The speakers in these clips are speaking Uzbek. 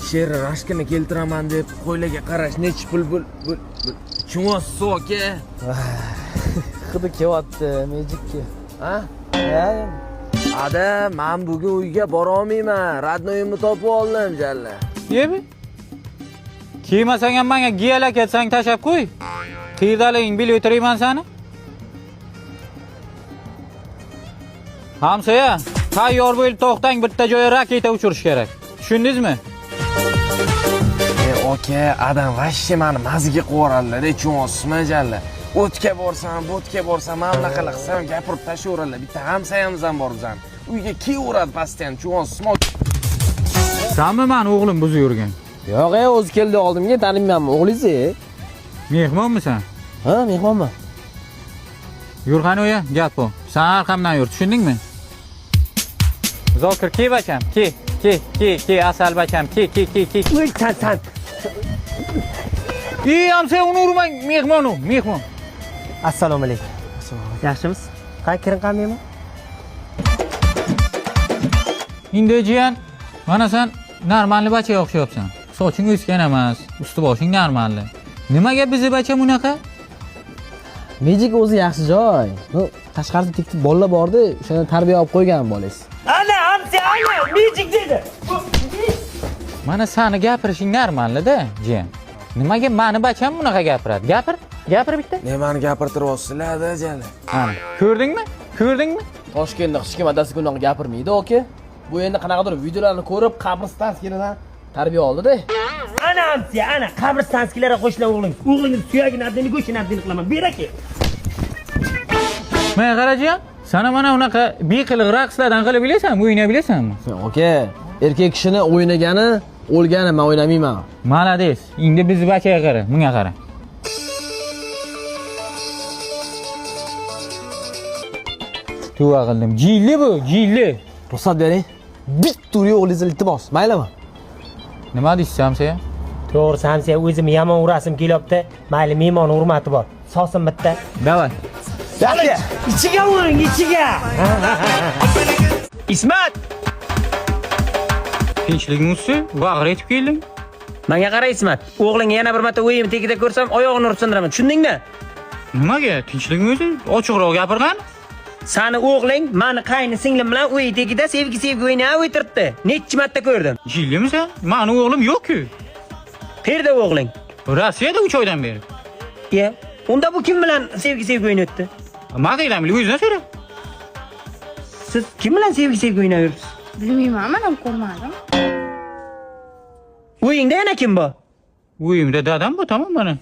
Sherni rashkini keltiraman deb qo'ylarga qarash nechi pul bu Tushunasiz aka? Hidi kelyapti Magicga. Ha? Ha? Ada, men bugun uyga bora olmayman. Родной imni topib oldim jalla. Yemi? Kiymasang ham menga giyalak etsang tashlab qo'y. Qiydaliging bilib o'tirayman sani. Hamsoya, tayyor bo'lib to'xtang, bitta joyga raketa uchirish kerak. Tushundingizmi? E, aka, adam вообще mani maziga qo'yib tushunasizmi jalla? O'tga borsam, bo'tga borsam, mana bunaqa qilsam gapirib tashlayveradilar. Bitta hamsoyamiz ham bor bizani. Uyga kelaveradi постоянно, tushunasizmi? Sanmi mani o'g'lim buzib yurgan? Yo'q, e, o'zi keldi oldimga, tanimaymanmi o'g'lingiz? Mehmonmisan? Ha, mehmonman. Yur qani uya, gap bu. San arqamdan yur, tushundingmi? Zokir, ke bacham, ke, ke, ke, ke, asal bacham, ke, ke, ke, ke. Uy, san san. Ey, hamsoya, uni urmang, mehmon u, mehmon. Assalomu alaykum. Yaxshimisiz? Qani kiring qani mehmon? Endi jiyan, mana sen normalni bachaga o'xshayapsan. Soching o'sgan emas, usti boshing normalni. Nimaga bizni bacha bunaqa? Magic o'zi yaxshi joy. Bu tashqarida tik bolalar bordi, o'shandan tarbiya olib qo'ygan bolangiz. Ana hamsi ana Magic dedi. Mana sani gapirishing normalda, jiyan. Nimaga mani bacham bunaqa gapiradi? Gapir, gapir bitta. Nimani gapirtiryapsizlar, ada jalla? Ana, ko'rdingmi? Ko'rdingmi? Toshkentda hech kim adasiga unaqa gapirmaydi, aka. Bu endi qanaqadir videolarni ko'rib, qabristonskilardan tarbiya oldi-da. Ana hamsi ana qabristonskilarga qo'shila o'g'ling. O'g'lingiz suyagini abdini go'shtini abdini qilaman. Ber aka. Mana qara jiyan, sana mana unaqa beqiliq raqslardan qilib bilasanmi, o'ynay bilasanmi? Aka, erkak kishini o'ynagani o'lgani, men o'ynamayman. Malades. Endi bizni bachaga qara, bunga qara. Tavba qildim. Jilli bu, jilli. Ruxsat bering. Bitta uring o'g'lingizni iltimos, maylimi? Nima deysiz hamsoya? To'g'risi hamsi o'zimni yomon urasim kelyapti. Mayli mehmon hurmati bor. Sosin bitta. Davay. Yaxshi. Ichiga uring, ichiga. Ismat! Tinchlikmi usti? Bag'ir etib kelding. Menga qara Ismat. O'g'lingni yana bir marta uyim tagida ko'rsam, oyog'ini urib sindiraman. Tushundingmi? Nimaga? Tinchlikmi o'zi? Ochiqroq gapirgan. Sani o'g'ling mani qayni singlim bilan uy tagida sevgi sevgi o'ynab o'tiribdi. Necha marta ko'rdim. Jillimisan? Mani o'g'lim yo'q-ku. Qayerda o'g'ling? Rossiyada 3 oydan beri. Iya. Unda bu kim bilan sevgi sevgi o'ynayapti? Ma deyman, o'zidan so'ra. Siz kim bilan sevgi sevgi o'ynayapsiz? Bilmayman, men ham ko'rmadim. Uyingda yana kim bor? Uyimda dadam bu, tamom mana.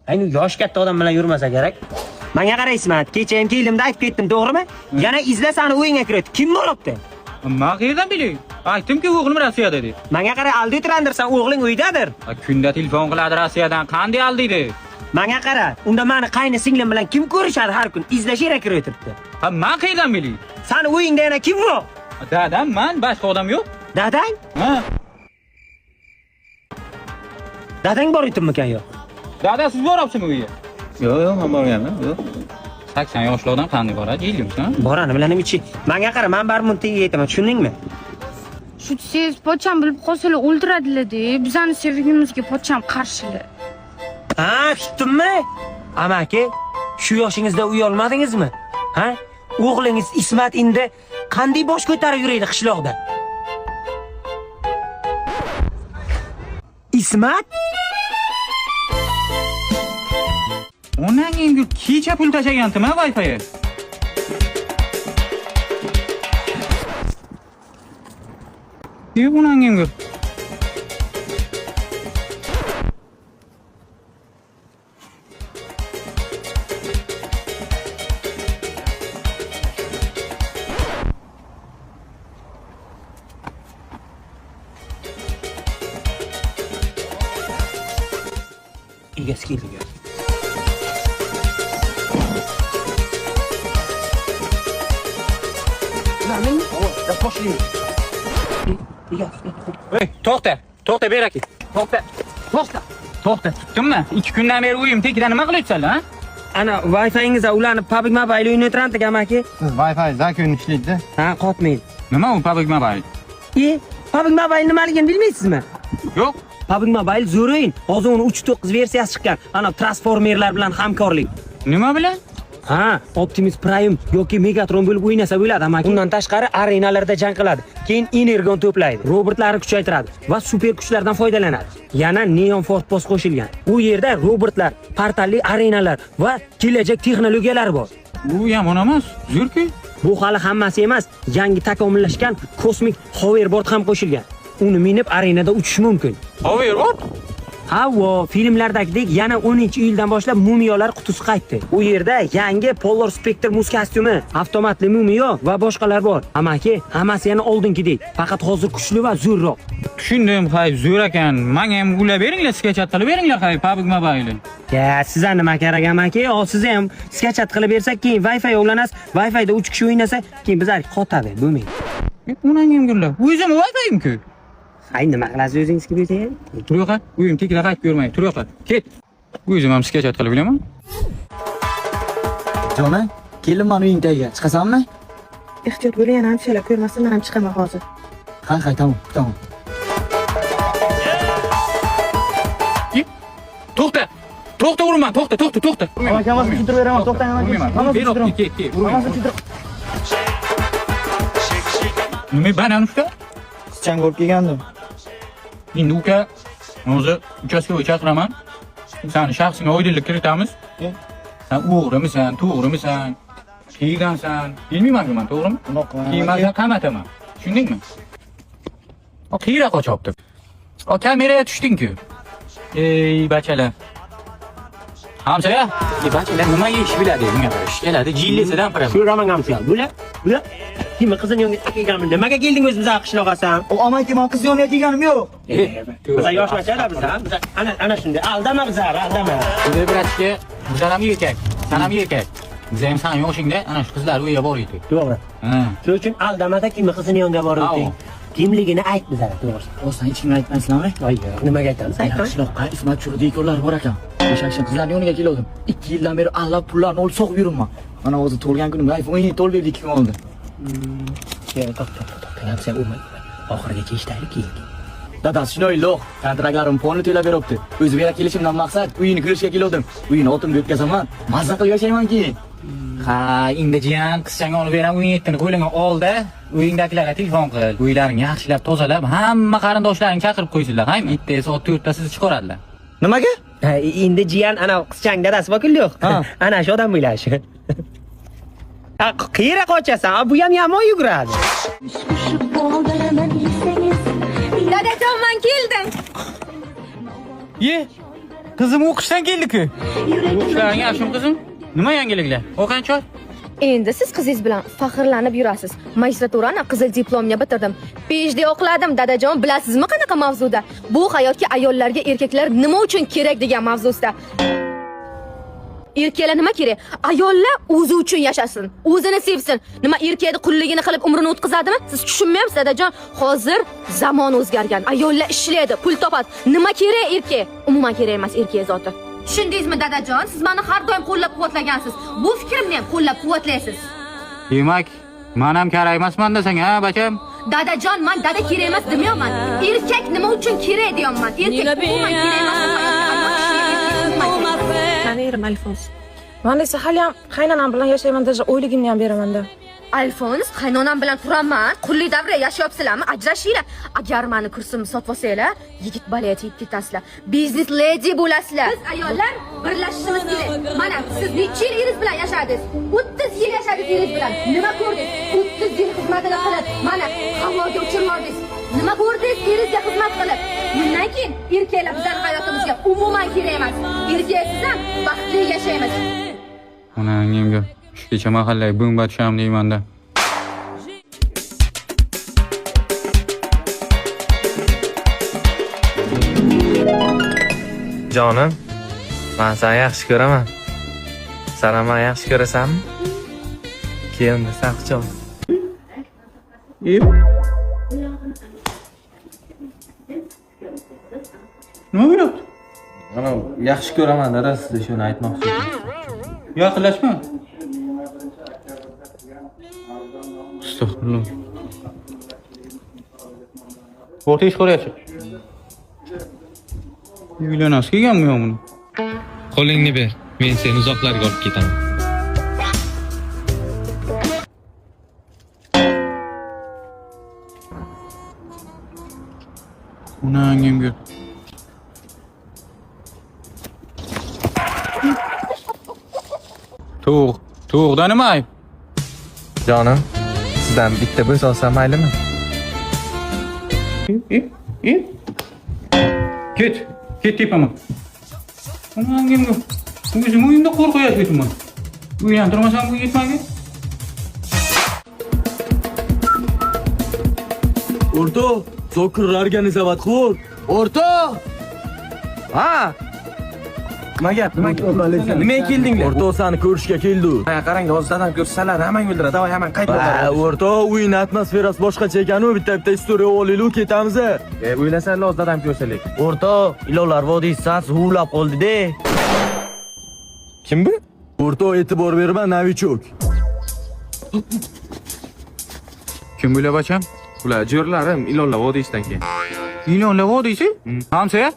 Ayni yosh katta odam bilan yurmasa kerak. Menga qara Ismat, kecha ham keldimda aytib ketdim, to'g'rimi? Yana izla sani uyingga kiradi. Kim bo'libdi? Ma qayerdan bilay? Aytdim-ku o'g'lim Rossiyada deb. Menga qara, aldi o'tirandirsan, o'g'ling uydadir. Kunda telefon qiladi Rossiyadan, qanday aldiydi? Menga qara, unda mani qayni singlim bilan kim ko'rishadi har kun? Izlash kerak kirib o'tiribdi. Ha, men qayerdan bilay? Sani uyingda yana kim bor? Dadam, man, boshqa odam yo'q. Dadang? Ha. Dadang bor edimikan yo'q? Dada, siz boryapsizmi uyga? Yo'q, yo'q, men borganman, yo'q. 80 yoshli odam qanday boradi, jillimisan? Borani bilan ichi. Menga qara, men baribir tagiga yetaman, tushundingmi? Shu desangiz, pochcham bilib qolsalar o'ldiradilar-da. Bizani sevgimizga pochcham qarshilar. Ha, tutdimmi? Amaki, shu yoshingizda uyalmadingizmi? Ha? O'g'lingiz Ismat endi qanday bosh ko'tarib yuradi qishloqda? Ismat? Onang endi kecha pul tashlagandim-a Wi-Fi'ga. Yo'q, onang endi. Egasi keldi. Ey, to'xta, to'xta ber aka. To'xta. To'xta. To'xta, tutdimmi? 2 kundan beri uyim tagida nima qilyapsanlar, ha? Ana Wi-Fi'ingizda ulanib PUBG Mobile o'ynayotgandik amaki. Siz Wi-Fi zakun ishlaydi. Ha, qotmaydi. Nima u PUBG Mobile? E, PUBG Mobile nimaligini bilmaysizmi? Yo'q. PUBG Mobile zo'r o'yin. Hozir uni 3.9 versiyasi chiqqan. Ana transformerlar bilan hamkorlik. Nima bilan? Ha, Optimus Prime yoki Megatron bo'lib o'ynasa bo'ladi, amaki. Undan tashqari arenalarda jang qiladi. Keyin energon to'playdi, robotlarni kuchaytiradi va super kuchlardan foydalanadi. Yana Neon Fortpost qo'shilgan. U yerda robotlar, portalli arenalar va kelajak texnologiyalari bor. U yomon emas, zo'r-ku. Bu hali hammasi emas, yangi takomillashgan kosmik hoverboard ham qo'shilgan. Uni minib arenada uchish mumkin. Hoverboard? Havo, filmlardagidek yana 10-iyuldan boshlab mumiyolar qutisi qaytdi. U yerda yangi Polar Spectre muz kostyumi, avtomatli mumiyo va boshqalar bor. Amaki, hammasi yana oldingidek, faqat hozir kuchli va zo'rroq. Tushundim, hay, zo'r ekan. Menga ham ulab beringlar, скачать qilib beringlar, hay, PUBG Mobile'ni. Ya, sizlar nima kerak amaki? O, siz ham скачать qilib bersak, keyin Wi-Fi ulanasiz, Wi-Fi'da 3 kishi o'ynasa, keyin bizlar qotadi, bo'lmaydi. Unang ham gullar. O'zim Wi-Fi'im-ku. Hay, nima qilasiz o'zingizga bo'lsa? Tur yo'qa, uyim tekra qaytib ko'rmay, tur yo'qa. Ket. O'zim ham скачать qilib bilaman. Jona, kelin mani uying tagiga. Chiqasanmi? Ehtiyot bo'ling, yana hamshalar ko'rmasin, men ham chiqaman hozir. Ha, ha, tamom, tamom. To'xta. To'xta urma, to'xta, to'xta, to'xta. Amaki, hammasini tushuntirib beraman, to'xtang, amaki. Hammasini tushuntiraman. Ket, ket, urma. Hammasini tushuntirib. Nima banan usta? Qizchang ko'rib kelgandim. Endi uka, hozir uchastkovoy chaqiraman. Sani shaxsingga oydinlik kiritamiz. Sen o'g'rimisan, to'g'rimisan, qiygansan, bilmayman man, to'g'rimi? Unaqa qilmang, Keyin man amaki. seni qamataman. Tushundingmi? O qiyra qochyapti. O kameraga tushding-ku. Ey bachalar. Hamsoya, bachalar nimaga ish biladi? Bunga ish keladi, jillisidan piraman. So'raman hamsoya. Bular, bular kimni qizini yonga kelganmi? Nimaga kelding o'zi bizlar qishloqqa? O amaki, men qiz yoniga kelganim yo'q. Bizlar yosh bachalar biz, ha? Bizlar ana ana shunday. Aldama bizlar, aldama. Bunday братишка, bizlar ham erkak, sen ham erkak. Biz ham san yoshingda ana shu qizlar uyiga bor edik. To'g'ri. Ha. Shuning uchun aldamada kimni qizini yonga borib Avo. o'ting. Kimligini ayt bizlarga, to'g'risi. Rostdan hech kimga aytmaysizlarmi? Voy, yo'q, nimaga aytamiz? Aytma. Qishloqqa Ismat Churdikovlar bor ekan. O'sha kishi qizlarning yoniga kelgandim. 2 yildan beri allab pullarni olib sog'ib yuribman. Mana hozir tug'ilgan kunim iPhone 17 olib berdi 2 kun oldin. Yo'q, to'xta, to'xta, to'xta. Hamsoya urma. Oxirigacha eshitaylik keyin. Dadasi shunday lo'q, kontraktlarim pulni to'lab beribdi. O'zi bu yerga kelishimdan maqsad uyini ko'rishga kelgandim. Uyini otimga o'tkazaman, mazza qilib yashayman keyin. Ha, endi jiyan qizchangni olib beraman, uying yettini qo'lingga olda, uyingdagilarga telefon qil. Uylaringni yaxshilab tozalab, hamma qarindoshlaringni chaqirib qo'ysinlar, haymi? Bitta soat 4 da sizni chiqaradilar. Nimaga? Ha, endi jiyan ana qizchang dadasi bor-ku yo'q. Ha. Ana shu odam bo'lashi. Ha, qayerga qochasan? Bu ham yomon yuguradi. Dadajon, men keldim. Ye, qizim o'qishdan keldi-ku. O'qishlaring yaxshimi qizim? Nima yangiliklar? O'qancha? Endi siz qizingiz bilan faxrlanib yurasiz. Magistraturani qizil diplomga bitirdim. PhD o'qiladim, dadajon, bilasizmi qanaqa mavzuda? Bu hayotga ayollarga erkaklar nima uchun kerak degan mavzusida. Erkaklar nima kerak? Ayollar o'zi uchun yashasin, o'zini sevsin. Nima erkakni qulligini qilib umrini o'tkazadimi? Siz tushunmayapsiz, dadajon. Hozir zamon o'zgargan. Ayollar ishlaydi, pul topadi. Nima kerak erkak? Umuman kerak emas erkak zoti. Tushundingizmi, dadajon? Siz meni har doim qo'llab-quvvatlagansiz. Bu fikrimni ham qo'llab-quvvatlaysiz. Demak, men ham kerak emasman desang, ha, bacham? Dadajon, man dada kerak emas demayapman. Erkak nima uchun kerak deyapman. Erkak umuman kerak emas. Ayol kishiga erkak umuman kerak emas. Mani erim Alfons. Man esa haliyam qaynonam bilan yashayman, даже oyligimni ham beramanda. Alfons, qaynonam bilan turaman. Qulli davra yashayapsizlarmi? Ajrashinglar. Agar mani kursimni sotib olsanglar, yigit balaga tegib ketasizlar. Biznes ledi bo'lasizlar. Biz ayollar birlashishimiz kerak. Mana siz necha yil eringiz bilan yashadingiz? 30 yil yashadingiz eringiz bilan. Nima ko'rdingiz? 30 yil xizmatini qilib, mana havoga uchirmordingiz. Nima ko'rdingiz eringizga xizmat qilib? Bundan keyin erkaklar bizning hayotimizga umuman kerak emas. Erkaksiz ham baxtli yashaymiz. Onangimga shu kecha mahallaga bomba tusham deymanda. Jonim, men seni yaxshi ko'raman. Sen ham meni yaxshi ko'rasanmi? Keyin san quchoq. Nima bo'lyapti? Mana yaxshi ko'raman dada sizni shuni aytmoqchi edim. Yaqinlashma. Astag'firullah. O'rta ish ko'ryapti. Uylanasi kelganmi yo buni? Qo'lingni ber, men seni uzoqlarga olib ketaman. Onangim. To'g', to'g'da nima ayb? Jonim, sizdan bitta bo'z olsam maylimi? Ket, ket tepama. Onangim. O'zim uyimda qo'rqyapman. Uylantirmasam bu yetmaydi. O'rtoq, Zokir organizavat qil. O'rtoq! Ha? Nima gap? Nima gap? Nimaga keldinglar? O'rtoq seni ko'rishga keldi. Ha, qarang, hozir dadam ko'rsalar, hammang o'ldiradi. Davay, hammang qayt. Ha, o'rtoq, uyning atmosferasi boshqacha ekan-u, bitta-bitta istoriya olaylik, ketamiz. E, o'ylasanlar hozir dadam ko'rsa lekin. O'rtoq, ilonlar vodiysi huvlab qoldi-de. Kim bu? O'rtoq, e'tibor berma, novichok. Kim bular bacham? Ular jo'rlarim ilonlar vodiysidan keyin. Ilonlar vodiysi? Hamsoya?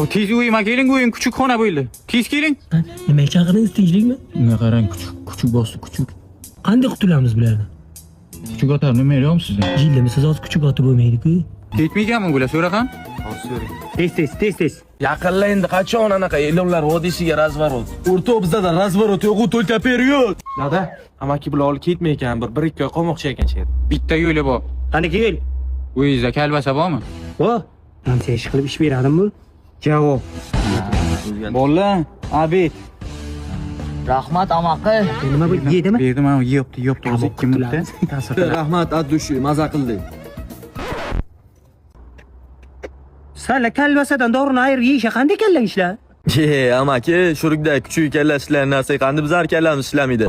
Tez uyima keling, uyim kuchuk xona bo'ldi. Tez keling. Nimaga chaqirdingiz, tinchlikmi? Unga qarang, kuchuk, kuchuk bosdi, kuchuk. Qanday qutulamiz bulardan? Kuchuk otar nima beryapsiz? Jillimi siz hozir kuchuk otib bo'lmaydi-ku. Ketmaykanmi bular, so'ra ham. Tez tez tez tez. Yaqinla endi qachon anaqa ilonlar vodiysiga razворот? O'rtoq, bizda razворот yo'q, только период. Dada, amaki bular olib ketmay ekan, bir bir ikki oy qolmoqchi ekan shu yerda. Bitta yo'li bor. Qani kel. Uyingizda kalbasa bormi? O, hamsa ish qilib ish beradimi bu? Javob. Bola, abed. Rahmat amaqi. Nima bu yedimi? Berdim, mana yeyapti, yeyapti o'zi 2 minutda. Rahmat at dushi, maza qildik. Sala kalbasadan dorini ayirib yeyisha qanday kalla ishlar? Ye, amaki, shurukda kuchuk kalla ishlagan narsa qanday bizlar kallamiz ishlamaydi.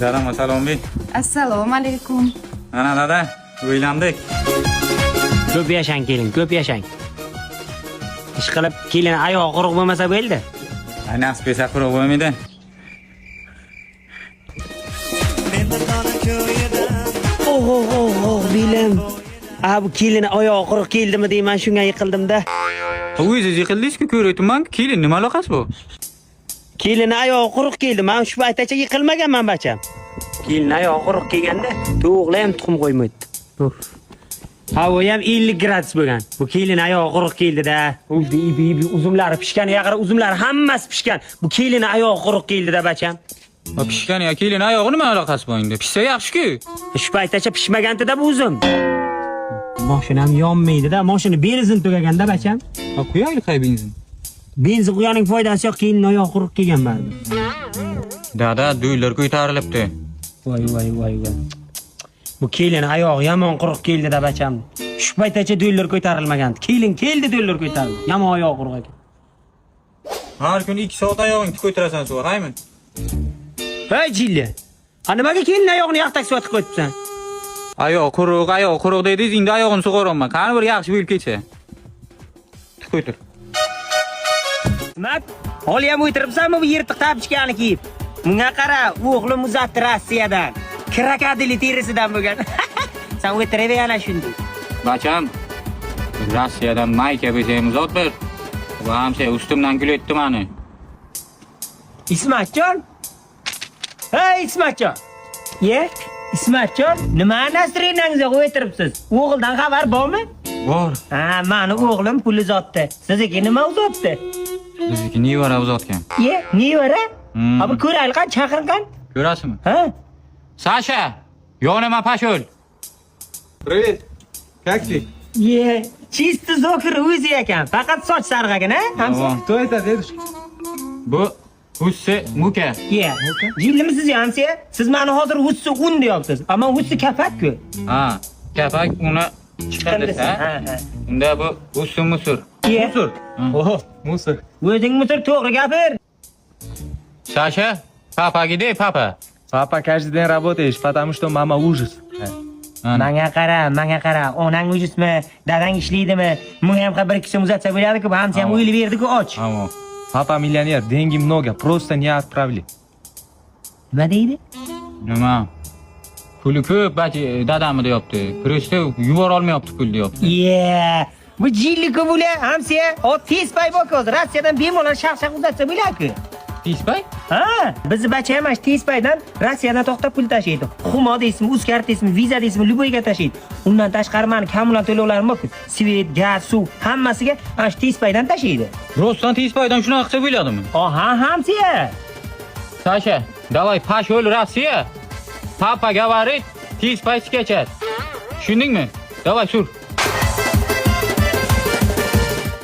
Dadam, assalomu alaykum. Assalomu alaykum. Ana dada, uylandik. Ko'p yashang kelin, ko'p yashang. Ish qilib kelin oyog'i quruq bo'lmasa bo'ldi. Ay, nasib etsa quruq bo'lmaydi. Oh oh oh oh belim. A bu kelin oyog'i quruq keldimi deyman, shunga yiqildim-da. O'zingiz yiqildingiz-ku, ko'ryapman. Kelin nima aloqasi bu? Kelin oyog'i quruq keldi. Men shu paytgacha yiqilmaganman bacham. Kelin oyog'i quruq kelganda tovuqlar ham tuxum qo'ymaydi. Uf. Havo ham 50 gradus bo'lgan. Bu kelin oyog'i quruq keldi-da. Ibi uzumlari pishgan, yaqin uzumlari hammasi pishgan. Bu kelin oyog'i quruq keldi-da bacham. Ha, pishgan ya, kelin oyog'i nima aloqasi bor endi? Pishsa yaxshi-ku. Shu paytgacha pishmagandi-da bu uzum. Mashinam yonmaydi-da, mashina benzin tugaganda bacham. Ha, quyaylik qay benzin. Benzin quyaning foydasi yo'q, kelin oyog'i quruq kelgan baribir. Dada, do'llar ko'tarilibdi. Voy voy voy voy. Bu kelin oyog'i yomon quruq keldi-da bacham. Shu paytgacha dollar ko'tarilmagan. Kelin keldi, dollar ko'tarildi. Yomon oyog'i quruq ekan. Har kun 2 soat oyog'ingni ko'tarasan suv, haymi? Hey jilli. Ha nimaga kelin oyog'ini yaxtak suvatib qo'yibsan? Oyoq quruq, oyoq quruq dedingiz, endi oyog'ini sug'oraman. Qani bir yaxshi bo'lib ketsa. Tik qo'ytir. Mat, holi ham o'tiribsanmi bu yirtiq tapchkani kiyib? Bunga qara, o'g'lim uzatdi Rossiyadan. Krokodil terisidan bo'lgan. Sen o'tiraver ana shunday. Bacham, Rossiyadan mayka bo'lsa ham uzat bir. Bu hamsa ustimdan kulyapti mani. Ismatjon? Hey Ismatjon. Ye, Ismatjon, nima nasrinangizga o'tiribsiz? O'g'ildan xabar bormi? Bor. Ha, mani o'g'lim pul uzatdi. Sizniki nima uzatdi? Bizniki nevara uzatgan. Ye, nevara? Hmm. Ha, bir ko'raylik, qani chaqiring. Ko'rasizmi? Ha? Sasha, yonima пошёл. Привет. Как ты? Ye, чисто Zokir o'zi ekan. Faqat soch sarg'agan, ha? Hamsa? Кто это, дедушка? Bu Hussi Muka. Ye. Jillimisiz hamsa? Siz mani hozir hussi un deyapsiz. Ammo hussi kapak-ku. Ha, kapak uni chiqindisi, Ha, ha? ha. Unda bu hussi мусор. Ye. Мусор. О, мусор. O'zing мусор to'g'ri gapir. Sasha, папа где папа? Папа каждый день работаешь, потому что мама ужас. Ana. Manga qara, manga qara. Onang ужас mi, dadang ishlaydimi? Bunga ham bir ikki so'm uzatsa bo'ladi-ku, hamsa ham o'ylab berdi-ku och. Tamam. Папа миллионер, деньги много, просто не отправили. Nima deydi? Nima? Puli ko'p bachi dadamni deyapti. Просто yubora olmayapti pul deyapti. Yeah. Bu jilliku bular, hamsiya. O tezpay bor hozir. Rossiyadan bemalol shaq-shaq uzatsa bo'ladi-ku. Tezpay? Ha, bizni bacha ham mana shu Tezpaydan Rossiyadan to'xtab pul tashiydi. Humo deysizmi, Uzcard deysizmi, Visa deysizmi, любой ga tashiydi. Undan tashqari mani kommunal to'lovlarim bor-ku. Свет, gaz, suv hammasiga mana shu Tezpaydan tashiydi. Rostdan Tezpaydan shunaqa qilsa bo'ladimi? Aha, hamsiya. Sasha, давай пошел Россия. Папа говорит, Tezpay скачать. Tushundingmi? Давай sur.